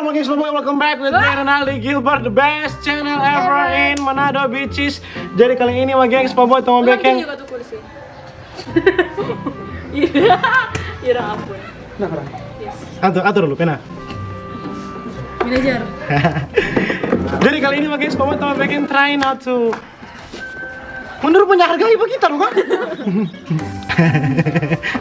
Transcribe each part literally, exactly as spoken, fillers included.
Oke, semua, welcome back with me, Renaldi Gilbert, the best channel ever in Manado, bitches. Jadi kali ini, oke, semua, tong mo bikin. Juga tuh kursi. Iya, iya, ampun. Nah, kurang. Yes. Atur, atur dulu, pena. Manajer. Jadi kali ini, oke, semua, tong mo bikin try not to Menurut punya harga ibu kita dong, kan?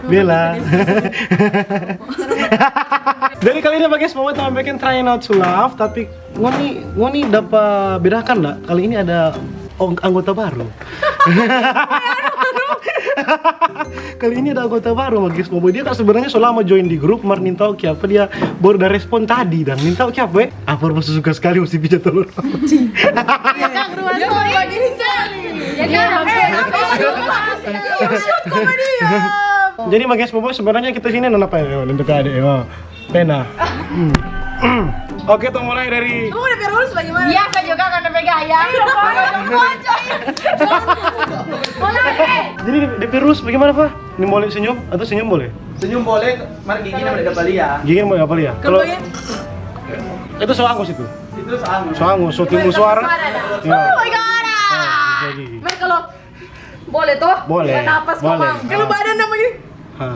Bela. Jadi kali ini, bagus, mau teman bikin try not to laugh, tapi ngoni ngoni dapat bedakan nggak? Kali ini ada ong- anggota baru. Kali ini ada anggota baru, bagus. Dia kan sebenarnya so lama join di grup, mar nintau kiapa dia baru ada respon tadi, dan nintau kiapa, eh? Apa rumah suka sekali mesti pijat telur. Iya, Kang, rumah Dia suka. Baru lagi sekali. Ya, Kang. Eh, apa sih? Shoot komedi ya. Jadi, Bagas Bobo, sebenarnya kita sini nona apa ya? Untuk adik, ya. Pena. Hmm. Oke, tong mulai dari Kamu udah rules bagaimana? Iya, saya juga kan ada gaya. Iya, Pak. Mulai, eh. Jadi, di, di rules bagaimana, Pak? Ini boleh senyum atau senyum boleh? Senyum boleh, mar gigi na boleh dapa lia. Gigi na boleh dapa lia. Kalau Kalau bagian itu so angus itu. Itu so angus. So angus, so timbul suara. Suara dah. Ya. Oh my God. Ah, jadi. Mar, kalau boleh toh? Boleh. Buat napas, boleh. Komang. Kalau badan na begini. Hah.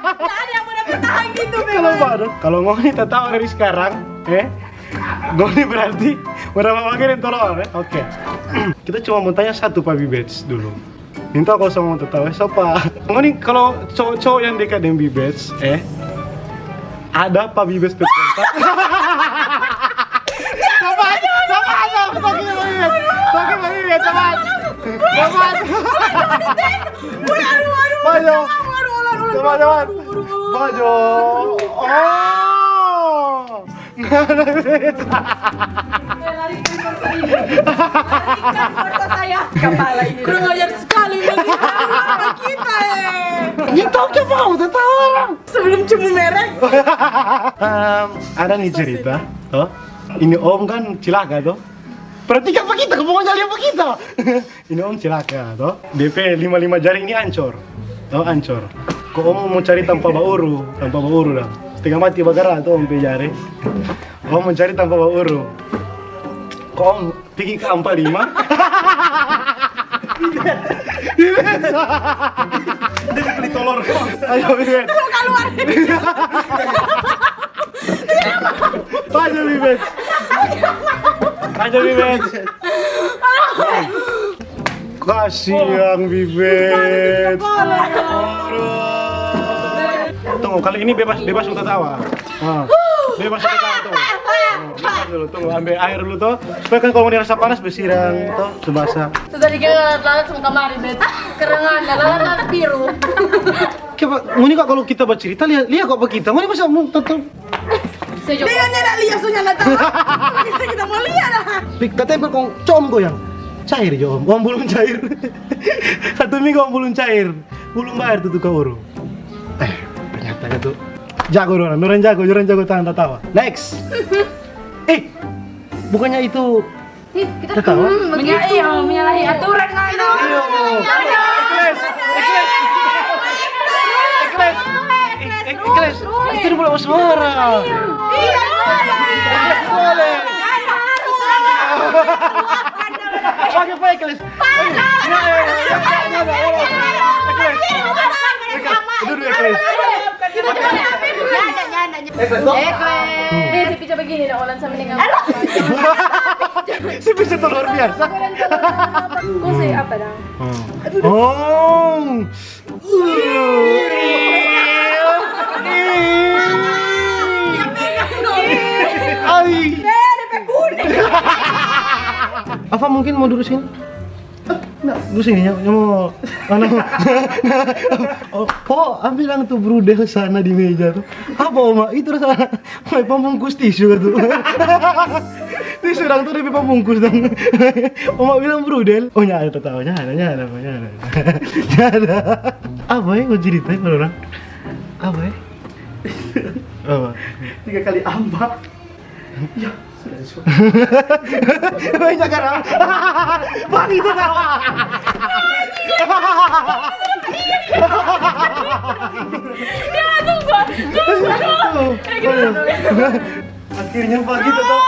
Nggak ada yang mau dapat tahan gitu, Kalau memang. Badan, kalau ngoni tatawa dari sekarang, eh, ngoni berarti berapa bagian yang tolol, eh? Oke. Kita cuma mau tanya satu, Pak Bibets dulu. Minta kosong untuk tahu, eh, sapa? Ngoni kalau cowok-cowok yang dekat dengan Bibets, eh, ada apa Bibets pe kontak? Sapa? Sapa? Sapa? Pakai Bibets. Pakai Bibets, sapa? Sapa? Woi, aduh, aduh. Maju. Aduh, aduh, aduh, aduh, Coba, aduh, coba. Aduh, aduh, aduh. Maju. Oh. Larikan forsa ini. Larikan forsa saya. Kepala ini. Kurang ajar sekali, Bang. Kita, eh. Ini tau ke mau, tau orang. Sebelum cemu merek. Em, ada nih cerita, toh. Ini om kan cilaka, toh. Perhatikan apa kita, kau mau jadi apa kita? Ini om cilaka, toh. Depe lima-lima jari ini ancor. Toh, ancor. Ko om mo cari tampa bauru, tampa bauru dang. Stenga mati bagara toh om pe jari. Om mo cari tampa bauru. Ko om pigi ka ampa lima. Dia beli tolor. Ayo, Bibet. Tuh, keluar. Maju, Bibet. Maju, Bibet. Kasiang, Bibet. Tunggu, kali ini bebas, bebas untuk tawa. Ah, bebas untuk tawa, tuh. Tunggu dulu, tunggu, ambil air dulu, tuh. Supaya kan kalau dia rasa panas, bersirang, tuh, basah. Sudah dikira lalat-lalat sama kamari, Bet. Kerengan, lalat-lalat biru. Coba, ngoni kok kalau kita bercerita, lia, lia kok apa kita? Ngoni masa mau tonton? Saya juga. Dia nyanda lia, so nyanda tahu. Kita, kita mau lia dah. Pik, tatempel kong, com goyang. Cair jo, om. Om belum cair. Satu minggu om belum cair. Belum bayar tuh tukang urung. Eh, ternyata itu jago dorang. Dorang jago, dorang jago tahan tatawa. Next. Eh, bukannya itu Ih, kita Ketawa? Hmm, begitu. Iya, menyalahi aturan, kan? Iya. Ekles, ekles. Ekles, ekles. Ekles, rules, rules. Itu boleh bersuara. Iya. Ekles boleh. Pakai apa, Ekles? Iya, iya, iya. Ekles. Ekles. Duduk, Ekles. Ekles. Eh, si Pica begini dong, orang sama dengan. Si Pica tuh luar biasa. Kau sih apa dong? Oh. Ai. Apa mungkin mau duduk sini? Nah, pusing ya, ya mau mana? Oh, po, ambil yang tuh brudel sana di meja tuh. Apa, Oma? Itu rasa mai pambungkus tisu tuh. Tisu dang tuh dari pambungkus dang. Oma bilang brudel. Oh, nyada tatawa, nyada, nyada, nyada. Nyada. Apa ya mau cerita ya orang? Apa ya? Apa? Tiga kali ambak. Ya, sudah, sudah. Banyak garam. Bang, itu tawa. Ya, tunggu, tunggu. Akhirnya pagi tetap.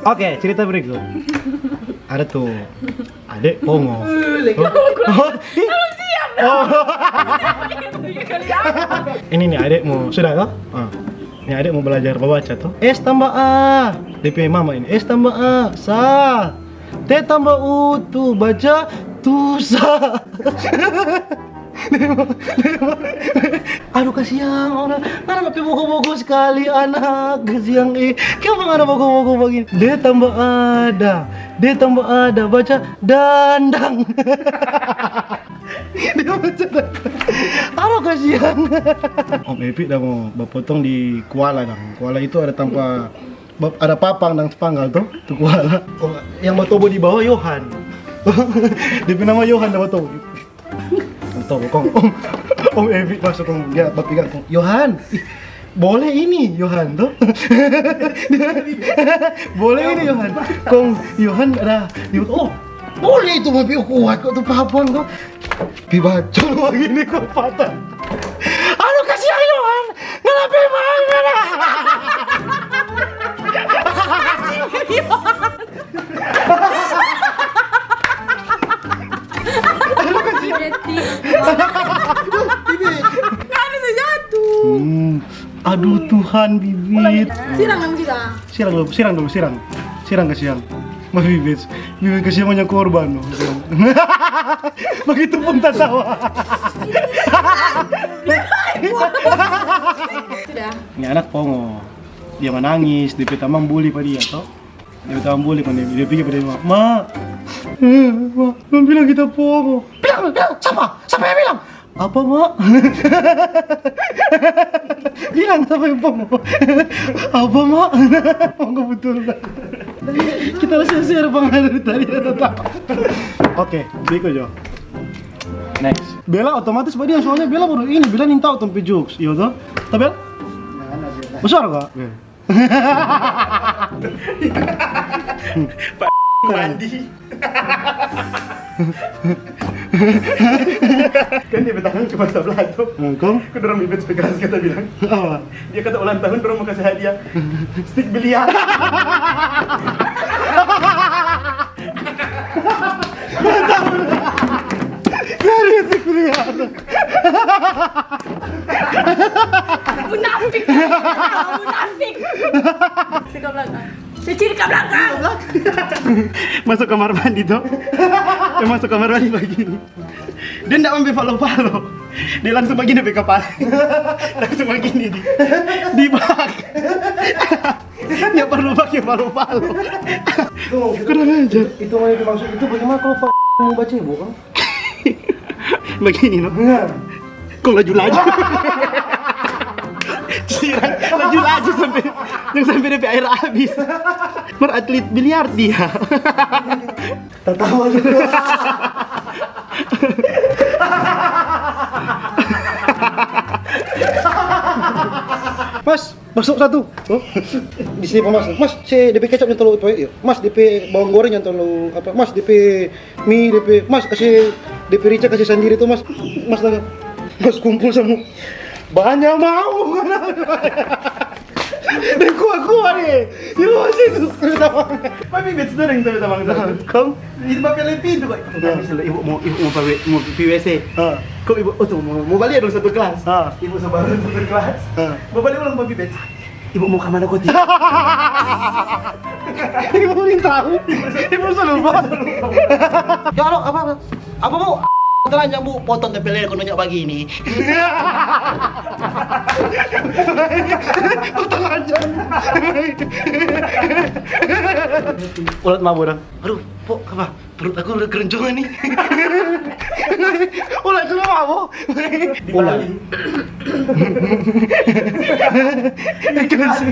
Oke, cerita berikut. Ada tuh adek pongo. Oh, ih. Oh. Ini nih adek mau, sudah toh? Ah. Ini adek mau belajar baca toh. S tambah A. D P mama ini. S tambah A. Sa. T tambah U. Tuh baca tusa. Aduh, kasiang orang. Ngana pe bogo-bogo skali, anak. Kasiang, eh. Kiapa ngana bogo-bogo bagini? D tambah ada. D tambah ada. Baca dandang. Dia baca dandang. Aduh, kasiang. Om Epi da mo bapotong di kuala dang. Kuala itu ada tampa, ba-, ada papang dang spanggal to, tu kuala. Kong yang batobo di bawah Yohan. Dia pe nama Yohan da batobo. Tau kong, Om, Om Evi masuk kong, dia bapegang kong, "Yohan, ih, boleh ini, Yohan, to?" "Boleh ini, Yohan." Kong, Yohan ada, dia, "Oh, boleh itu, tapi kuat kok tu papan kok." Pi bacol bagini kong patah. Aduh, kasiang Yohan, ngana pe bang, ngana. Bibit. Nggak bisa jatuh. Hmm. Aduh Tuhan, Bibit. Sirang yang sirang. Sirang dulu, sirang dulu, sirang. Sirang kasiang. Ma Bibit, Bibit kasiang banyak korban. Begitu pun tatawa. Sudah. Ini anak pongo. Dia manangis, dia pe tamang buli pa dia, to. Dia pe tamang buli pa dia, dia pigi pa dia, "Ma, ma, dong bilang kita pongo." "Bilang, bilang, sapa? Sapa yang bilang?" "Apa, Ma?" Bilang sapa yang pongo. "Apa, Ma?" Pongo betul. Kita rasa share pengalaman dari tadi, ada tak? Oke, biko jo. Next. Bella otomatis pa dia, soalnya Bella baru ini, Bella nintau tong pe jokes, iyo to? Ta, Bel? Besar ka? Pak mandi. Kan dia pe tangan cuma sabla to. Eh, kong? Kong dorang bibit pe keras kata bilang. Apa? Dia kata ulang tahun dorang mo kase hadiah. Stik biliar. Dari stik biliar. Munafik. Munafik. Sika belakang. Seciri ka belakang. Masuk kamar mandi to. Dia masuk kamar mandi bagini. Dia ndak ambe palo-palo. Dia langsung bagini pe kapala. Langsung bagini di, di bak. Dia perlu pake palo-palo. Kurang ajar. Itu, itu maksud itu bagaimana kalau pa-, mau baca ibu kan? Bagini no. Nah. Kong laju-laju. Sirang, laju-laju sampe, yang sampe dia pe air abis. Mar atlet biliar dia. Tatawa juga. Mas, masuk satu. Oh, di sini pa Mas. Mas, se depe kecap jang terlalu banyak, yo. Mas, depe bawang goreng jang terlalu apa? Mas, depe mie, depe, Mas, kase depe rica kase sandiri tu, Mas. Mas, dagang. Mas kumpul samua. Banyak mau. Deng kua-kua deh. Yo, situ. Tapi bet sudah deng tapi tamang. Kong? Itu pakai lepi itu, Pak. Nah. Tapi selalu ibu mau, ibu mau pawe-, mau pi W C. Ah. Kong ibu, oh, tuh, mau, mau balik dong satu kelas. Ah. Ibu sabar satu kelas. Ah. Mau balik ulang papi bet. Ibu mau ka mana koti? Ibu belum tahu. Ibu sudah lupa. Ya, halo, apa, apa? Apa, Bu? Telanjang, Bu. Potong tepele kono nyak bagini. Telanjang. Ulat mabo dang. Aduh, Pok, apa? Perut aku udah keroncongan nih. Ulat mabo. Di Bali. Kelas,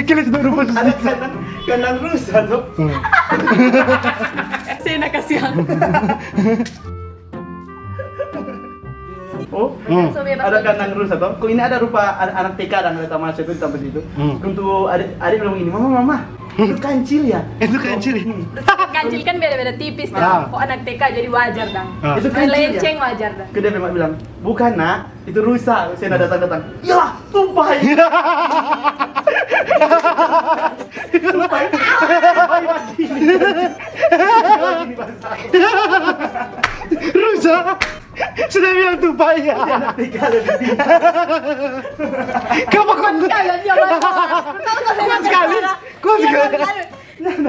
kelas dua rupa. Ada kandang, kandang rusa tuh. Hmm. Sena kasihan. Oh, hmm. Ada kandang rusa tuh. Kok ini ada rupa an-, anak T K dan ada taman itu di tempat itu. Hmm. Untuk adik, adik bilang ini, "Mama, mama, Itu kancil ya? Itu kancil. Hmm. Kancil kan beda-beda tipis, dang. Ah. Kok anak T K jadi wajar, dang. Ah. Itu kancil ya? Melenceng wajar, dang. Ke dia memang bilang, "Bukan, Nak, itu rusa." Saya datang-datang. "Iyalah, tupai." Tupai. Tupai begini. Begini, bangsa. Rusa. Sudah bilang tupai ya. Saya anak T K lebih pintar. Kamu kan sekali dia baca. Sekali. Kau juga.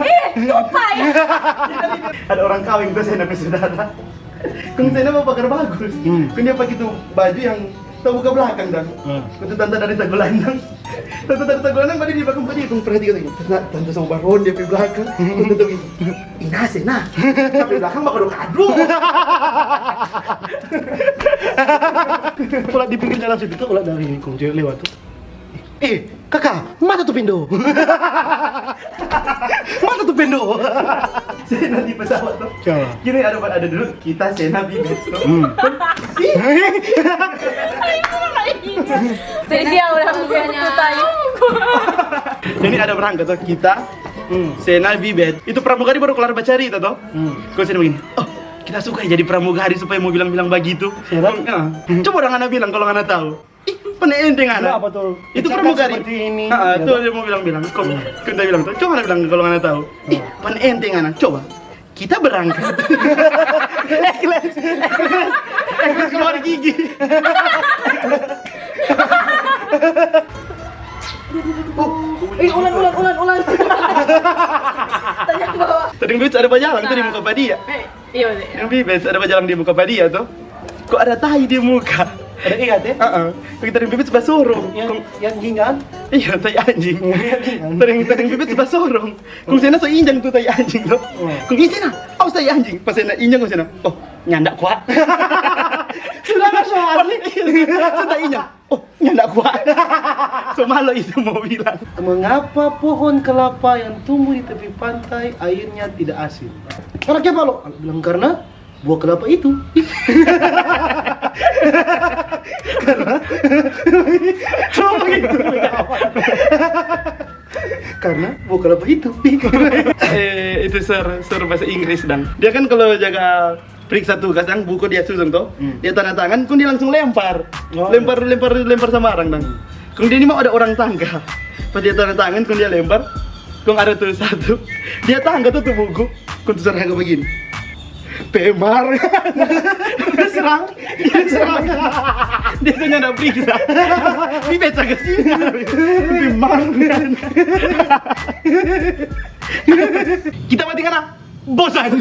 Ih, tupai. Ada orang kaweng tuh, saya namanya saudara. Kong saya nama pakar bagus. Hmm. Kong dia pakai tuh baju yang tabuka belakang, dang. Hmm. Itu tante dari Tagulandang. Tante dari Tagulandang, pada di belakang, pada dia, kong perhatikan lagi. Tante, tante sama Baron dia di belakang. Kong tante gini, "Ina, sana." Tapi belakang bakal kado. Kalau di pinggir jalan situ tuh, kalau dari kong cewek lewat tuh. "Eh, kaka, mata tu pindo." Mata tu pindo. Saya nanti pesawat tuh. Siapa? Gini, ada, ada dulu kita Sena Bibes tuh. Hmm. Ih. Jadi dia orang bukan itu tahu. Jadi ada berangkat tuh kita, hmm, Sena Bibes. Itu pramugari baru kelar bacarita tuh. Hmm. Kau sini begini. "Oh, kita suka jadi pramugari supaya mau bilang-bilang begitu." Siapa? Kong, ah, coba orang anak bilang kalau anak tahu. Ih, pane enteng, anak. Itu pramugari. Seperti ini, ah, ya tuh toh? Dia mau bilang-bilang. Kong, kong dia bilang tuh, coba anak bilang kalau anak tahu. Ih, pane enteng, anak. Coba. Kita berangkat. Ekles, ekles, ekles keluar gigi. Oh, eh, ulang, ulang, ulang, ulang. Tanya ke bawah. Tadi Bibes ada bajalang tuh di muka pa dia. Eh, iya, iya. Yang Bibes ada bajalang di muka pa dia tuh. Kok ada tai di muka? Ada ikat, ya? Heeh. Kong tadi Bibes basorong. Yang, kong yang gingan? Iya, tai anjing. Yang gingan. Tadi, tadi Bibes basorong. Kong Sena so injang tu tai anjing tu. Oh. Kong, "Ih, Sena, aus tai anjing." Pas Sena injang, kong Sena, "Oh, nyanda kwa." Sudah masuk hati. Sudah injang. "Oh, nyanda kwa." So malo itu mau bilang. Mengapa pohon kelapa yang tumbuh di tepi pantai airnya tidak asin? Orang kiapa lo? Bilang, "Karena buah kelapa itu." Karena, coba gitu. Karena buah kelapa itu. Eh, itu sur, sur bahasa Inggris, dang. Dia kan kalau jaga periksa tugas, dang, buku dia susun toh. Hmm. Dia tanda tangan, kong dia langsung lempar. Oh, lempar, iya. Lempar, lempar sama orang, dang. Hmm. Kong dia ni mau ada orang tangga. Pas dia tanda tangan, kong dia lempar. Kong ada tuh satu. Dia tangga tuh, tuh buku. Kong tuh orang begini. Pemar. Dia serang. Dia serang. Dia tanya ada periksa. Ini baca ke sini. Pemar. Kita mati karena bosan.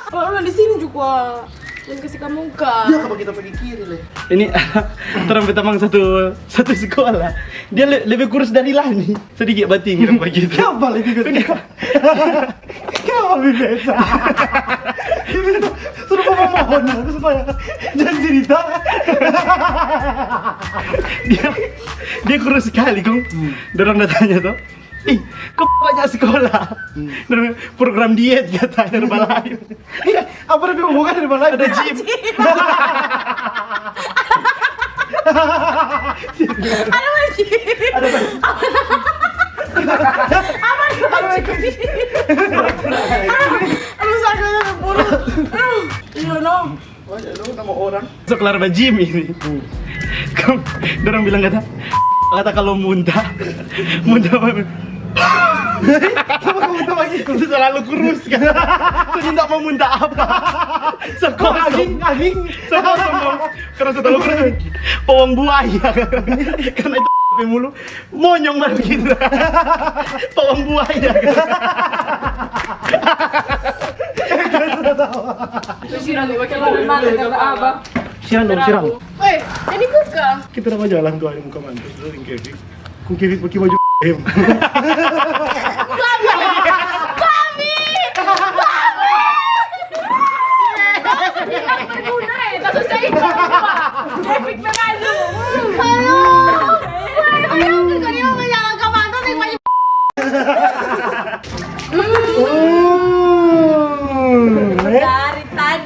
Kalau orang di sini juga yang kasih kamu muka. Ya, kalau kita pergi kiri, le. Ini, torang pe tamang satu, satu sekolah. Dia le-, lebih kurus dari Lani. Sedikit batinggi dong begitu. Kenapa lebih kurus? Kenapa lebih beda? Suruh memohon aku supaya jangan cerita. Dia, dia kurus sekali, kong. Hmm. Dorang da tanya toh, "Ih, kok banyak sekolah?" Hmm. Dorang, "Program diet," kata, herbal lain. Apa ada hubungan dengan lain? Ada gym. Ada masjid. Ada masjid. Apa ada masjid? Aduh, sakit banget perut. Aduh, iya, no. Oh, ya, lu nama orang. So kelar ba-gym ini. Hmm. Kong, dorang bilang kata, kata kalau muntah, muntah apa? Kenapa kamu muntah lagi? Itu selalu kurus kan. Jadi ndak mau muntah apa. Sekosong. Aging, aging. Sekosong dong. Karena so terlalu kurus. Pawang buaya. Karena itu pe mulu. Monyong baru gitu. Pawang buaya. Sirang, pakai bagaimana kata abang? Sirang dong, sirang. Weh, ini buka. Kita nama jalan tuh hari muka mantus dulu, yang Kevin. Kong Kevin pakai baju. Em. Kami, kami, kami. Berguna ya, tak susah itu. Kevin berguna. Halo.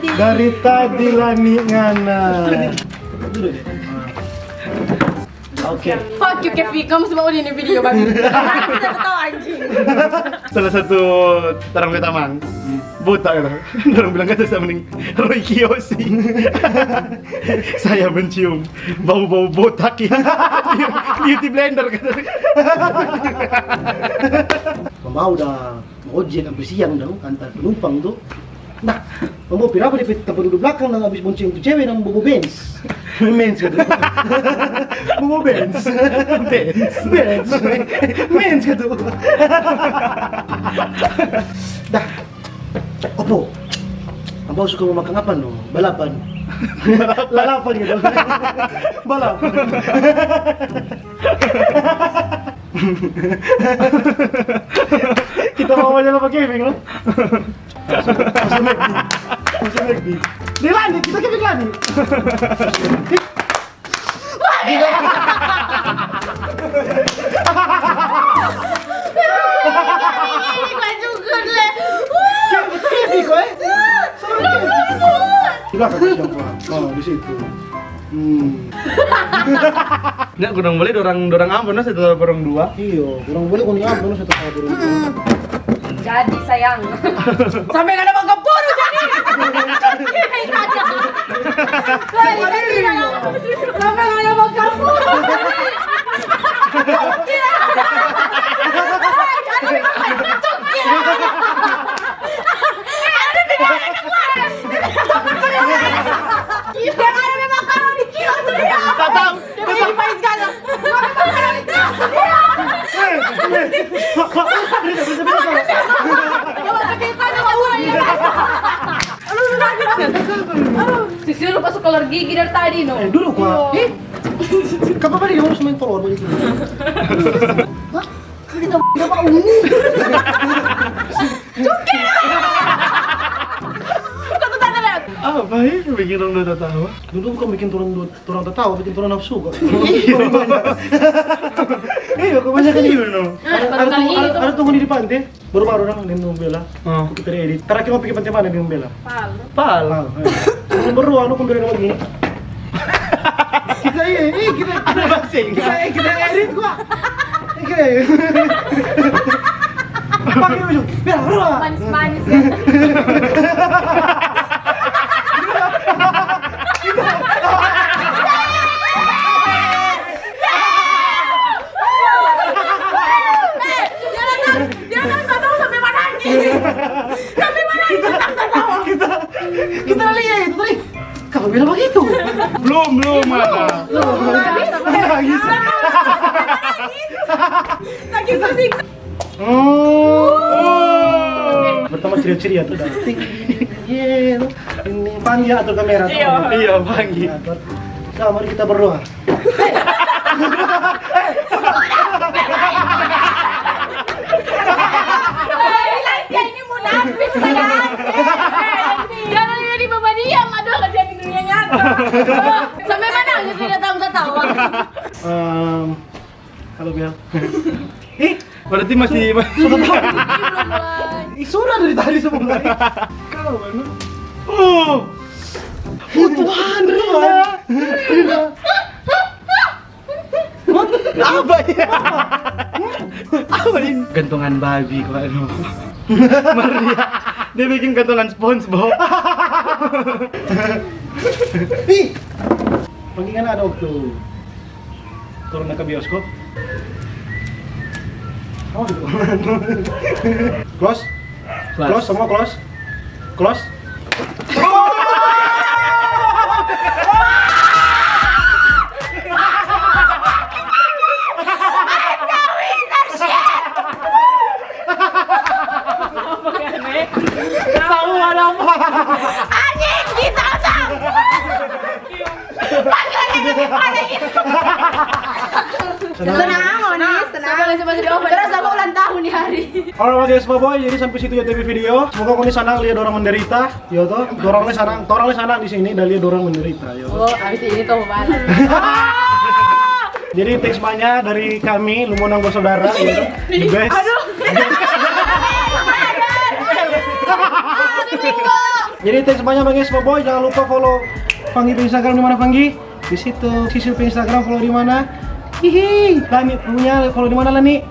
Dari tadi lani ngana. Oke. Fuck you, Kevin. Kamu semua udah ini video, babi. Kita ketawa, anjing. Salah satu orang pe tamang. Botak kata. Orang bilang kata saya mending Roy Kiyoshi. Saya mencium bau-bau botak ya. Beauty blender kata. Pemau dah. Ojek sampe siang dong, antar penumpang tu. Nah, mo pi apa di tempat duduk belakang, nang abis bonceng tu cewe nang bobo Benz. Benz kata. Bobo Benz. Benz. Benz. Benz kata. Dah. Opo. Abang suka mo makang apa no? Balapan. Lalapan gitu. Balapan. Kita bawa aja lah pakai, Bing, lo. Masuk McD. Masuk McD. Dia lanjut, kita ke McD lagi. Ini gua juga, Le. Wah. Kevin, kau, eh? Serem, Kevin. Di belakang siapa? Oh, di situ. Hmm. Nya kurang boleh dorang, dorang ampun, no, setelah dorang dua. Iyo, kurang boleh kong ampun, no, setelah dorang dua. Jadi, sayang. Sampai ngana bakapuru jadi. Sampai ngana bakapuru jadi. Ada video yang keluar. Yang ada memang kalau di kilo tuh dia. Tatang. Dia punya di Pais Gaza. Gua memang kalau di kilo tuh dia. Gua tapi kan sama gua ya. Aduh, aduh, aduh. Aduh, si Siru masuk kolor gigi dari tadi, no. Eh, dulu gua. Iya. Ih. Kapan tadi dia harus main kolor begitu? Hah? Kita apa ini? Cuki! Satu tanda lihat. Apa ya bikin orang dua tatawa? Dulu bukan bikin orang dua, orang tatawa, bikin orang nafsu kok. Iya. Iya, kebanyakan. Iya, no. Nah, ada, baru ada kali tunggu, ini ada, tuh. Ada tunggu di depan, teh. Baru-baru orang di Bella. Oh. Kita edit. Terakhir mau pergi pantai mana di Bella? Pal. Pal. Pal, eh. Yang baru anu kembali lagi. Kita iya, iya, kita, kita, kita, kita edit gua. Oke. Pakai baju. Biar, biar. Manis-manis ya. Dia kan nggak tahu sampai mana ini. Sampai mana ini, kita nggak tahu. Kita, kita lihat itu tadi. Kamu bilang begitu? Belum, belum ada. Belum, belum. Nangis. Nangis. Sakit, sakit. Oh. Pertama ceria-ceria tuh dah. Iya, ini panggil atau kamera tuh. Iya. Iya, panggil. Nah, mari kita berdoa. Dia ini munafik, sayang. Jangan jadi baba diam, aduh, kerja di dunia nyata. Sampai mana dia tidak tahu, tak tahu. Em, halo, Bel. Ih, berarti masih, masih. Ih, sudah dari tadi semua. Kalau mana? Oh. Oh, Tuhan, Tuhan. Apa ya? Apa ini? Gantungan babi kok, aduh. Maria, dia bikin gantungan SpongeBob. Ih, pagi kan ada waktu turun ke bioskop. Oh, gitu. Close. Close. Close, semua close. Close. Tahu ada apa? Anjing, kita tahu. Panggilannya lebih pada itu. Senang, Monis, senang. Terus sama ulang tahun di hari. Alright, guys, bye-bye. Jadi sampai situ ya T V video. Semoga kau ini senang lihat orang menderita. Yo toh, dorang lei sanang, torang lei sanang di sini, da lia dorang menderita, yo. Oh, abis ini tong balas. Jadi, thanks banyak dari kami, Lumonang Bersaudara, yo toh. The best. Aduh. Jadi thanks banyak bang ya semua boy, jangan lupa follow Fanggi pe Instagram di mana Fanggi? Di situ. Sisil pe Instagram follow di mana? Hihi, Lani punya follow di mana Lani?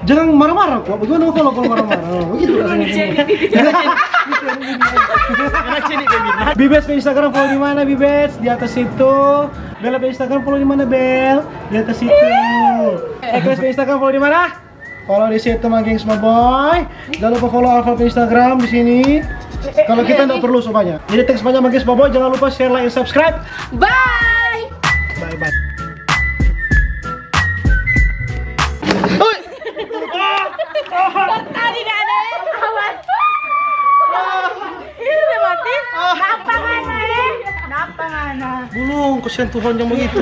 Jangan marah-marah kok, bagaimana mau follow kalau marah-marah? Oh, begitu rasanya. Bibes pe Instagram follow di mana Bibes? Di atas situ. Bella pe Instagram follow di mana Bel? Di atas situ. Ekles pe Instagram follow di mana? Follow di situ mang gengs my boy. Jangan lupa follow Alfa pe Instagram di sini. Kalau kita nggak perlu so banyak. Jadi thanks banyak mang gengs my boy. Jangan lupa share, like, and subscribe. Bye. Bye bye. Tadi gak ada ya? Awas. Ini udah mati. Napa ngana eh? Napa ngana? Bulung, kasihan Tuhan yang begitu.